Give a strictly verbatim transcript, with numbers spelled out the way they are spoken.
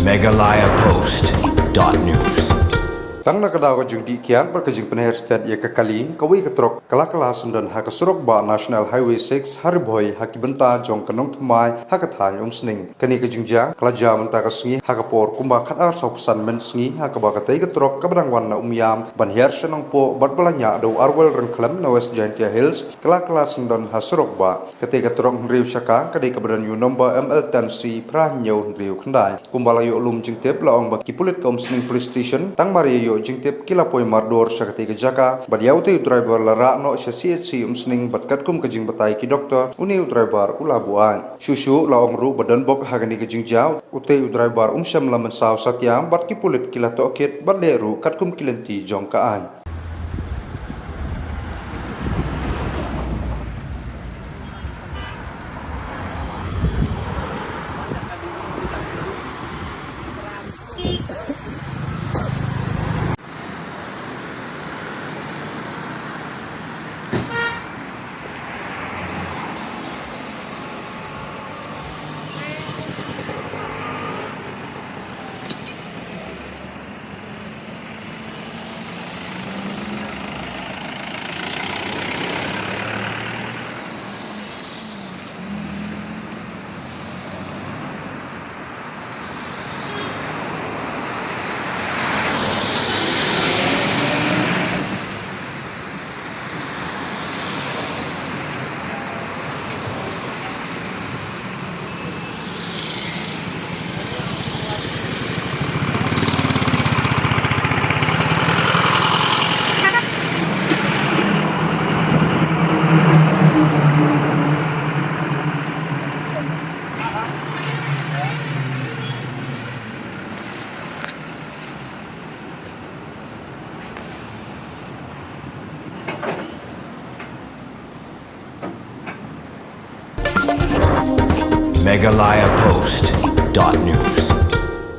Meghalaya Post dot news. Tang na ka daw ka jingdih kiad bad ka jingpynher stet ïa ka kali, kawei ka trok ka la kylla syndon ha ka surok bah National Highway six ha Ri Bhoi ha ki bynta jong ka Nongthymmai ha ka thaiñ Umsning. Kane ka jingjia ka la jia mynta ka sngi ha ka por kumba khatar sawphew san minit sngi, ha kaba katei ka trok kaba dang wan na Umiam ban hiar sha Nongpoh bad ba la ñiah da u Arwel Ryngkhlem na West Jaintia Hills, ka la kylla syndon ha surok bah. Katei ka trok hynriew shaka ka dei kaba don ïa u nombar M L ten C phra hynñiew hynriew khyndai. Kumba la ïoh lum jingtip, la ong ba ki pulit ka Umsning Police Station tang mar ïa ïoh jingtip ki la poi mardor sha katei ka jaka, bad ïa utei u driver la rah noh sha C H C Umsning, bad katkum ka jingbatai ki doktor, une u driver u la buaid. Shuh shuh la ong ruh ba donbok ha kane ka jingjia, utei u driver um shym la mynsaw satia, bad ki pulit ki la tohkit bad leh ruh katkum ki lynti jong ka aiñ. Meghalaya Post dot news.